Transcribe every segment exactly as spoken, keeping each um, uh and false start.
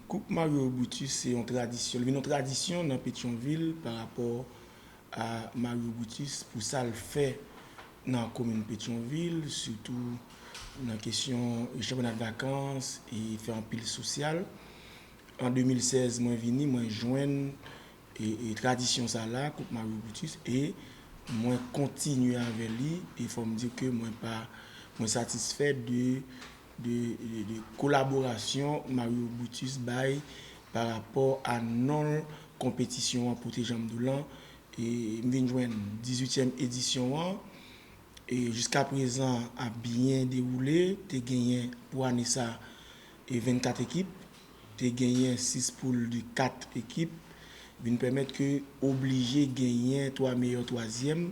Koup Mario Brutus se yon tradisyon, li vin yon tradisyon nan Petyonvil pa rapò a Mario Brutus pou sa l fè nan komin Petyonvil, sitou nan kesyon chanpyona de vakans e fè anpil sosyal. An de mil sèz, mwen vini, mwen jwenn e, e tradisyon sa la, Koup Mario Brutus, e mwen kontinye avè li, e fò m di ke mwen pa, mwen satisfè de, de, de, de kolaborasyon Mario Brutus bay pa rapò a non konpetisyon an, pote jan m di w lan, e m vin jwenn dizuityèm edisyon an, e jiska prezan ap byen dewoule, te genyen pou ane sa e vennkat ekip, te genyen sis poul de kat ekip, vin pèmèt ke oblije genyen twa meyè twazyèm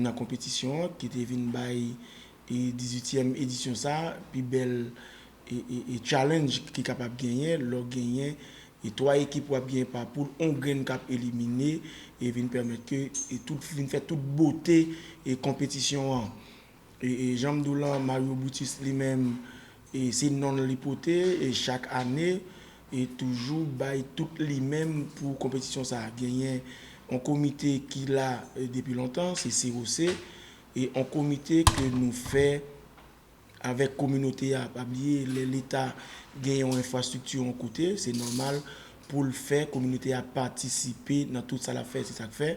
nan konpetisyon an, ki te vin bay e dizuityèm edisyon sa a pi bèl e, e, e challenge ki kapab genyen lè w genyen e twa ekip w ap genyen pa poul, on grenn k ap elimine e vin pèmèt ke e tout vin fè tout bote e konpetisyon an. E, e jan m di w lan, Mario Brutus li menm, e se non l li pote, e chak ane, e toujou bay tout li menm pou konpetisyon sa a. Genyen yon komite ki la e depi lontan, se C O C, e yon komite ke nou fè avèk kominote a. Pa bliye, lè Leta gen yon enfrastrikti yon kote, se nòmal pou l fè kominote a patisipe nan tout sa l ap fè. Se sa k fè,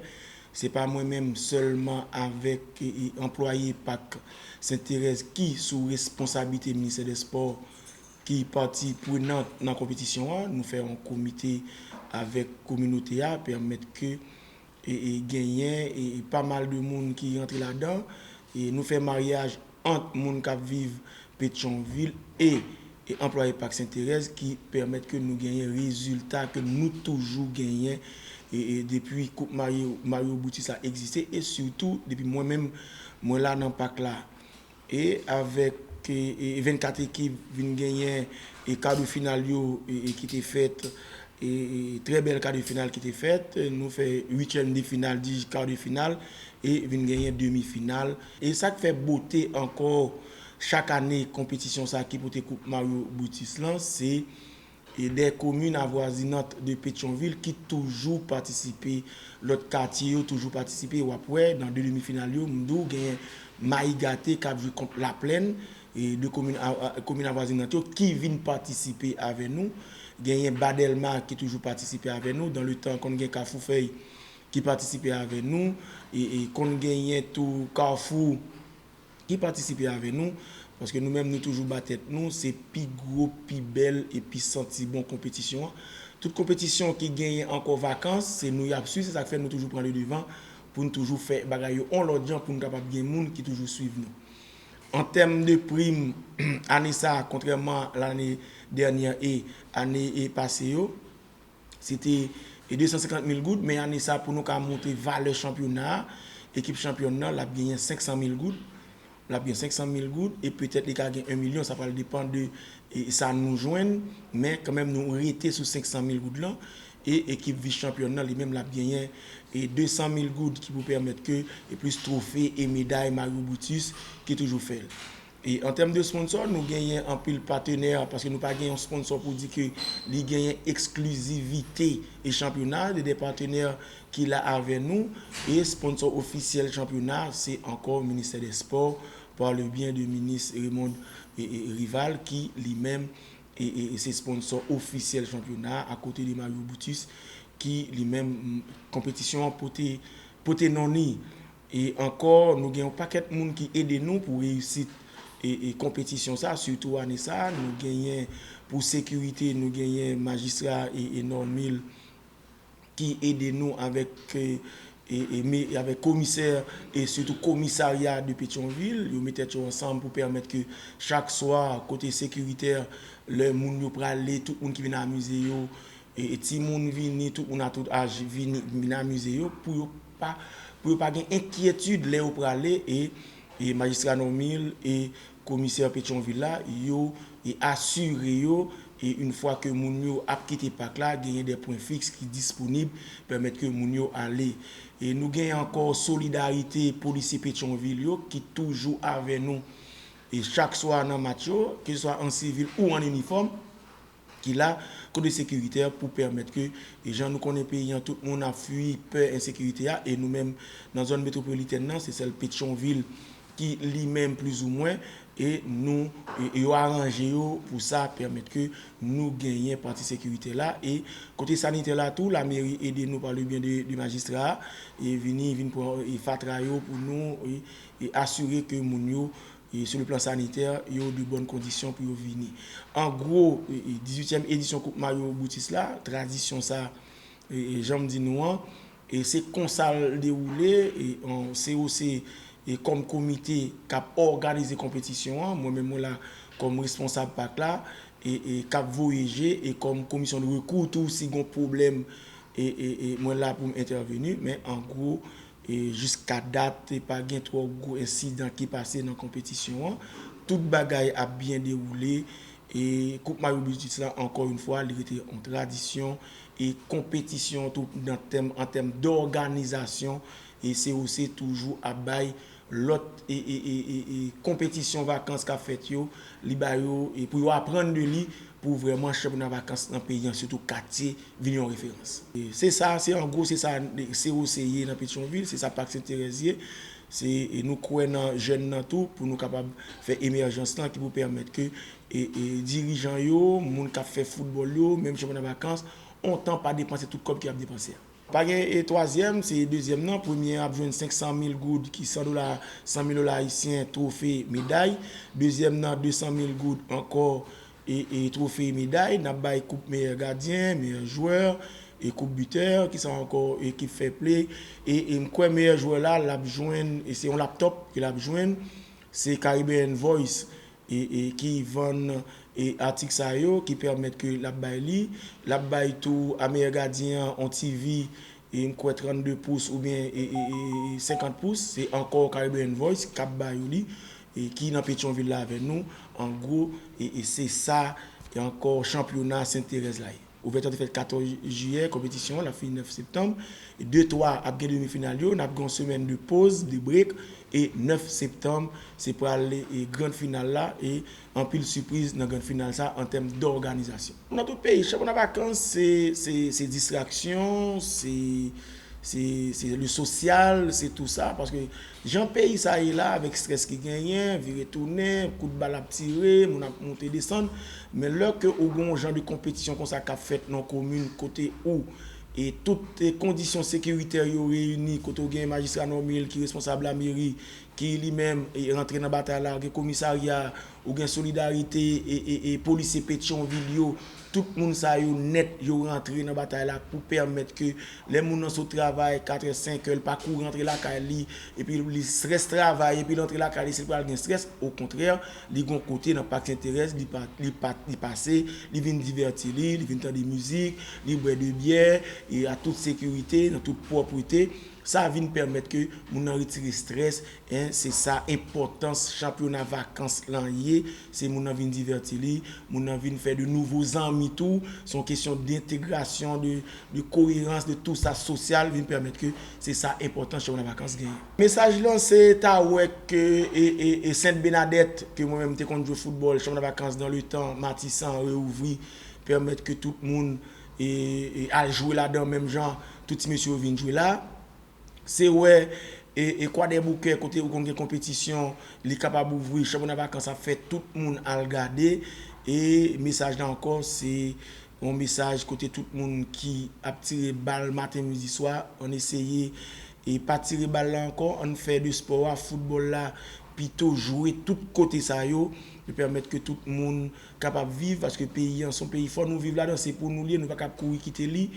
se pa mwen menm sèlman avèk e, e, anplwaye Pak Sent Terèz ki sou responsablite Ministè dè Spò ki pati prenant nan konpetisyon an. Nou fè yon komite avèk kominote a, pèmèt ke e, e genyen e, e pa mal de moun ki rantre ladan. E nou fè maryaj ant moun k ap viv Petyonvil e, e anplwaye Pak Sent Terèz ki pèmèt ke nou genyen rezilta ke nou toujou genyen e, e depi Koup Mario, Mario Brutus la egziste e sitou depi mwen menm mwen la nan pak la. E avèk e, e vennkat ekip vin genyen e ka de final yo e, e ki te fèt e, e trè bèl ka de final ki te fèt. Nou fè uityèm de final, dizwit ka de final e vin genyen demi final. E sa k fè bote ankò chak ane konpetisyon sa ki pote Koup Mario Brutus lan, se e dè komin avwazinant de Petyonvil ki toujou patisipe, lòt katye yo toujou patisipe. W ap wè nan de demi final yo, m di w genyen Mayi Gate k ap jwe kont Laplèn, e de komin a- a- komin avwazinant yo ki vin patisipe avè nou. Genyen Ba Dèlma ki toujou patisipe avè nou. Dan le tan konn gen Kafou Fèy ki patisipe avè nou, e, e konn genyen tou Kafou ki patisipe avè nou, paske nou menm nou toujou ba tèt nou, se pi gwo, pi bèl e pi santi bon konpetisyon an. Tout konpetisyon ki genyen ankò vakans, se nou y ap swiv, se sa k fè nou toujou pran le devan pou n toujou fè bagay yo on lòt jan pou n kapab gen moun ki toujou swiv nou. An tèm de prim, ane sa a, kontrèman lane dènyè e ane e pase yo, se te e de san senkant mil goud, men ane sa a, pou nou ka montre valè chanpyona a, ekip chanpyòn nan, l ap genyen senk san mil goud. L ap gen senk san mil goud, e petèt li ka gen yon milyon, sa pral depann de e, sa nou jwenn, men kanmenm nou rete sou senk san mil goud lan, e ekip vis chanpyòn nan, li menm l ap genyen e de san mil goud ki pou pèmèt ke e plis twofe e meday Mario Brutus ki toujou fè l. E an tèm de sponsò, nou genyen anpil patenè, paske nou pa gen yon sponsò pou di ke li genyen eksklizivite e chanpyona, de, de patenè ki la avè nou, e sponsò ofisyèl chanpyona, se ankò Ministè dè Spò, par le byen de minis Raymond e, e, Rival, ki li menm e, e, e se sponsò ofisyèl chanpyona a, akote de Mario Brutus, ki li menm, m, konpetisyon an pote, pote non li. E ankò, nou gen yon pakèt moun ki ede nou pou reyisit e, e konpetisyon sa, sitou ane sa, nou genyen pou sekirite, nou genyen majistra e, e Normil ki ede nou avèk e, e, e, me- avèk komisè e sitou komisarya de Petyonvil, yo met tèt yo ansanm pou pèmèt ke chak swa, kote sekiritè, lè moun yo prale, tout moun ki vin amize yo, e, e timoun vini, tout moun a tout aj vini, vin amize yo, pou yo pa, pou yo pa gen enkyetid lè yo prale, e, e majistra Normil e komisè Petyonvil la, yo e asire yo, e yon fwa ke moun yo ap kite pak la, genyen de pwen fiks ki disponib, pèmèt ke moun yo ale. E nou genyen ankò solidarite polisye Petyonvil yo ki toujou avè nou, e chak swa nan match yo, keseswa an sivil ou an inifòm. ki la, kote sekiritè pou pèmèt ke, e jan nou konnen peyi an, tout moun ap fui pè ensekirite a, e nou menm, nan zòn metwopolitèn nan, se sèl Petyonvil ki li menm plizoumwen, e nou, e yo aranje yo pou sa pèmèt ke nou genyen pati sekiritè la, e kote sanitè la tou, lameri ede nou pa le byen de, de majistra a, e vini, vin pran, e fatra yo pou nou, e, e asire ke moun yo, e sou le plan sanitè, yo de bòn kondisyon pou yo vini. An gwo, e, e dizuityèm edisyon Koup Mario Boutis la, tradisyon sa, e, e jan m di nou an, e se konsa l dewoule, e an, C O C, e kòm komite k ap òganize konpetisyon an, mwen menm mwen la kòm responsab pak la, e, e k ap voye je, e kòm komisyon de rekou tou, si gon pwoblèm, e, e, e mwen la pou m entèveni, men an gwo, e jiska dat, e pa gen twò gwo ensidan ki pase nan konpetisyon an. Tout bagay ap byen dewoule, e Koup Mario Boutis la, ankò yon fwa, li rete yon tradisyon, e konpetisyon tou nan tèm, an tèm dòganizasyon, e C O C toujou ap bay lòt, e, e, e, e, e konpetisyon vakans k ap fèt yo, li ba yo, e pou yo aprann de li, pou vrèman chanpyona vakans nan peyi an, sitou katye, vin yon referans. E se sa, se an gwo, se sa, e, C O C ye nan Petyonvil, se sa Pak Sentterèz ye. Se, e nou kwè nan jèn nan tou, pou nou kapab fè emèjans lan ki pou pèmèt ke, e, e dirijan yo, moun k ap fè foutbòl yo, menm chanpyona vakans, on tan pa depanse tout kòb ki ap depanse a. Pa gen, e twazyèm, se dezyèm nan. Premye an ap jwenn senk san mil goud, ki san dola, san mil dola ayisyen, twofe, meday. Dezyèm nan, de san mil goud ankò, e, e twofe, meday. N ap bay koup meyè gadyen, meyè jwè, e koup bitè, ki sa ankò, ekip fair play. E, e m kwè meyè jwè la, l ap jwenn, e se yon laptòp ke l ap jwenn. Se Caribbean Voice e, e ki vann, e atik sa yo, ki pèmèt ke l ap bay li. L ap bay tou a meyè gadyen an on T V, e m kwè trannde pous oubyen, e, e, e senkant pous. Se ankò Caribbean Voice k ap ba yo li, e ki nan Petyonvil la avè nou. An gwo, e, e se sa, e ankò chanpyona Sentterèz la ye. Ouvèti an te fèt katòz jiyè, konpetisyon an, l ap fini nèf septanm. De twa ap gen demi final yo, n ap gen yon semèn de poz, de break, e nèf septanm, se pral, e, grand final la, e anpil sipriz nan grand final sa, an tèm dòganizasyon. Nan tout peyi, chanpyona vakans, se, se, se distraksyon, se, se, se le sosyal, se tou sa, paske jan peyi sa ye la, avèk strès ki genyen, vire tounen, kout bal ap tire, moun ap monte desann, men lè ke ou gen yon jan de konpetisyon konsa k ap fèt nan komin kote ou, e tout, e kondisyon sekiritè yo reyini, kote ou gen majistra Normil ki responsab lameri, ki li menm, e rantre nan batay la, gen komisarya, ou gen solidarite, e, e, e polisye Petyonvil yo, tout moun sa yo nèt, yo rantre nan batay la pou pèmèt ke lè moun nan sot travay, katrè, senkè, l pa kouri antre lakay li, epi li strès travay, epi l antre lakay li, si l pral gen strès, okontrè, li gon kote nan Pak Sentterèz, li pa, li pa, li pase, li vin divèti li, li vin tande mizik, li bwè de byè, e a tout sekirite, nan tout pwòpte. Sa vin pèmèt ke moun nan retire strès, en, se sa enpòtans chanpyona vakans lan ye, se moun nan vin divèti li, moun nan vin fè de nouvo zanmi tou, se yon kesyon dentegrasyon, de, de koerans, de tou sa sosyal, vin pèmèt ke se sa enpòtans chanpyona vakans genyen. Mesaj lan se ta wè ke, e, e, e Sent Benadèt, ke mwen menm te konn jwe foutbòl, chanpyona vakans dan le tan, Matisan reouvri, pèmèt ke tout moun, e, e al jwe ladan menm jan tout ti mesye yo vin jwe la. Se wè, e, e Kwadèboukè, kote ou konn gen konpetisyon, li kapab ouvri, chanpyona vakans ap fèt, tout moun al gade. E mesaj la ankò, se yon mesaj kote tout moun ki ap tire bal maten, midi, swa, ann eseye, e pa tire bal la ankò, ann fè de spò a, foutbòl la, pito jwe tout kote sa yo, e pèmèt ke tout moun kapab viv, paske peyi an se yon peyi fò nou viv ladan, se pou nou li ye, nou pa ka ap kouri kite li.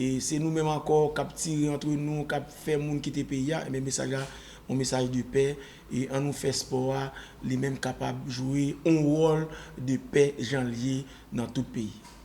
E se nou menm ankò k ap tire antre nou, k ap fè moun kite peyi a, enben mesaj la, yon mesaj de pè, e ann nou fè spò a, li menm kapab jwe yon wòl de pè jan l ye nan tout peyi.